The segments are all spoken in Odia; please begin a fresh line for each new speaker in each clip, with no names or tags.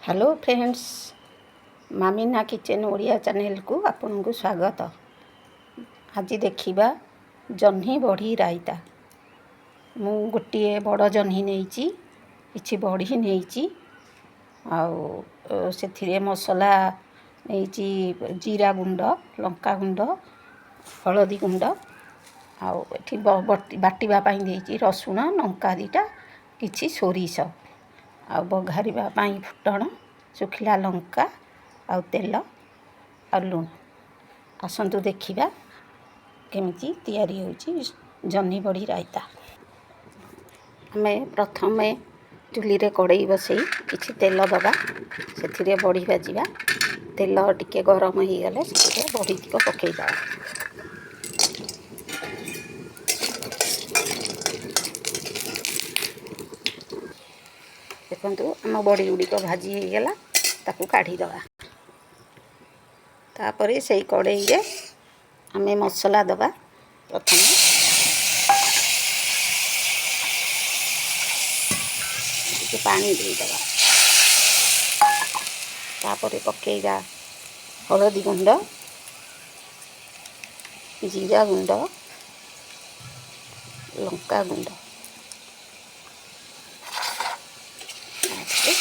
Hello friends, Mamina kitchen Odia ଚ୍ୟାନେଲକୁ ଆପଣଙ୍କୁ ସ୍ୱାଗତ। ଆଜି ଦେଖିବା ଜହ୍ନି ବଢ଼ି ରାଇତା। ମୁଁ ଗୋଟିଏ ବଡ଼ ଜହ୍ନି ନେଇଛି, କିଛି ବଢ଼ି ନେଇଛି ଆଉ ସେଥିରେ ମସଲା ନେଇଛି, ଜିରା ଗୁଣ୍ଡ, ଲଙ୍କା ଗୁଣ୍ଡ, ହଳଦୀ ଗୁଣ୍ଡ ଆଉ ଏଠି ବାଟିବା ପାଇଁ ଦେଇଛି ରସୁଣ, ଲଙ୍କା ଦୁଇଟା, କିଛି ସୋରିଷ ଆଉ ବଘାରିବା ପାଇଁ ଫୁଟଣ, ଶୁଖିଲା ଲଙ୍କା ଆଉ ତେଲ ଆଉ ଲୁଣ। ଆସନ୍ତୁ ଦେଖିବା କେମିତି ତିଆରି ହେଉଛି ଜହ୍ନି ବଢ଼ି ରାଇତା। ଆମେ ପ୍ରଥମେ ଚୁଲିରେ କଡ଼େଇ ବସେଇ କିଛି ତେଲ ଦେବା, ସେଥିରେ ବଢ଼ି ଭାଜିବା। ତେଲ ଟିକେ ଗରମ ହେଇଗଲେ ସେଥିରେ ବଢ଼ି ଟିକ ପକାଇଦେବା। ଦେଖନ୍ତୁ, ଆମ ବଢ଼ି ଗୁଡ଼ିକ ଭାଜି ହେଇଗଲା, ତାକୁ କାଢ଼ିଦେବା। ତାପରେ ସେଇ କଡ଼େଇରେ ଆମେ ମସଲା ଦେବା। ପ୍ରଥମେ ଟିକେ ପାଣି ଦେଇଦେବା, ତାପରେ ପକାଇବା ହଳଦୀ ଗୁଣ୍ଡ, ଜିରା ଗୁଣ୍ଡ, ଲଙ୍କା ଗୁଣ୍ଡ। ତାପରେ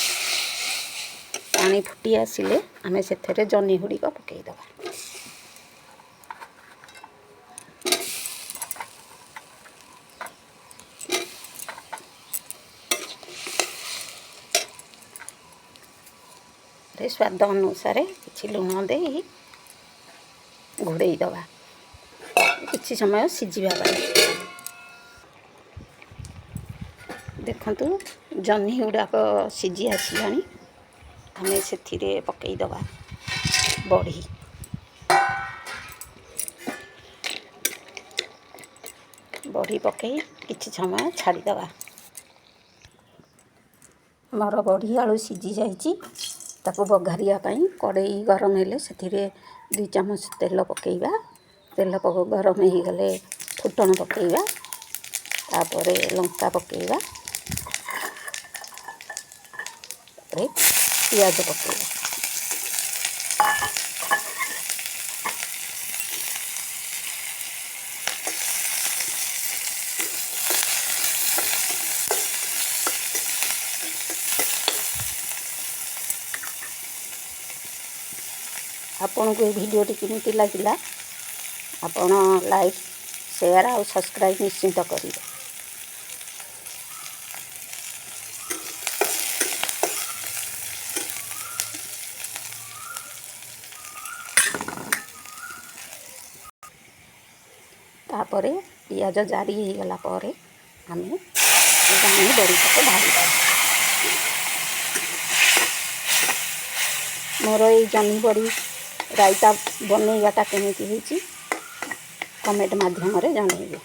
ପାଣି ଫୁଟି ଆସିଲେ ଆମେ ସେଥିରେ ଜହ୍ନି ଗୁଡ଼ିକ ପକାଇଦେବା। ସ୍ୱାଦ ଅନୁସାରେ କିଛି ଲୁଣ ଦେଇ ଘୋଡ଼େଇ ଦେବା କିଛି ସମୟ ସିଝିବା ପାଇଁ। ଦେଖନ୍ତୁ, ଜହ୍ନି ଗୁଡ଼ାକ ସିଝି ଆସିଲାଣି। ଆମେ ସେଥିରେ ପକାଇଦେବା ବଢ଼ି। ବଢ଼ି ପକାଇ କିଛି ସମୟ ଛାଡ଼ିଦେବା। ଆମର ବଢ଼ି ଆଳୁ ସିଝି ଯାଇଛି। ତାକୁ ବଘାରିବା ପାଇଁ କଡ଼େଇ ଗରମ ହେଲେ ସେଥିରେ 2 ଚାମଚ ତେଲ ପକାଇବା। ତେଲ ଗରମ ହେଇଗଲେ ଫୁଟଣ ପକାଇବା, ତାପରେ ଲଙ୍କା ପକାଇବା, ତାପରେ ପିଆଜ ପକାଇବା। ଆପଣଙ୍କୁ ଏ ଭିଡ଼ିଓଟି କେମିତି ଲାଗିଲା, ଆପଣ ଲାଇକ୍, ସେୟାର ଆଉ ସବସ୍କ୍ରାଇବ୍ ନିଶ୍ଚିନ୍ତ କରିବେ। ତାପରେ ପିଆଜ ଜାରି ହେଇଗଲା ପରେ ଆମେ ଜହ୍ନି ବଡ଼ିଟାକୁ ଢାଳିଦେବା। ମୋର ଏଇ ଜହ୍ନି ବଡ଼ି ରାଇତା ବନେଇବାଟା କେମିତି ହେଇଛି, କମେଣ୍ଟ ମାଧ୍ୟମରେ ଜଣାଇବେ।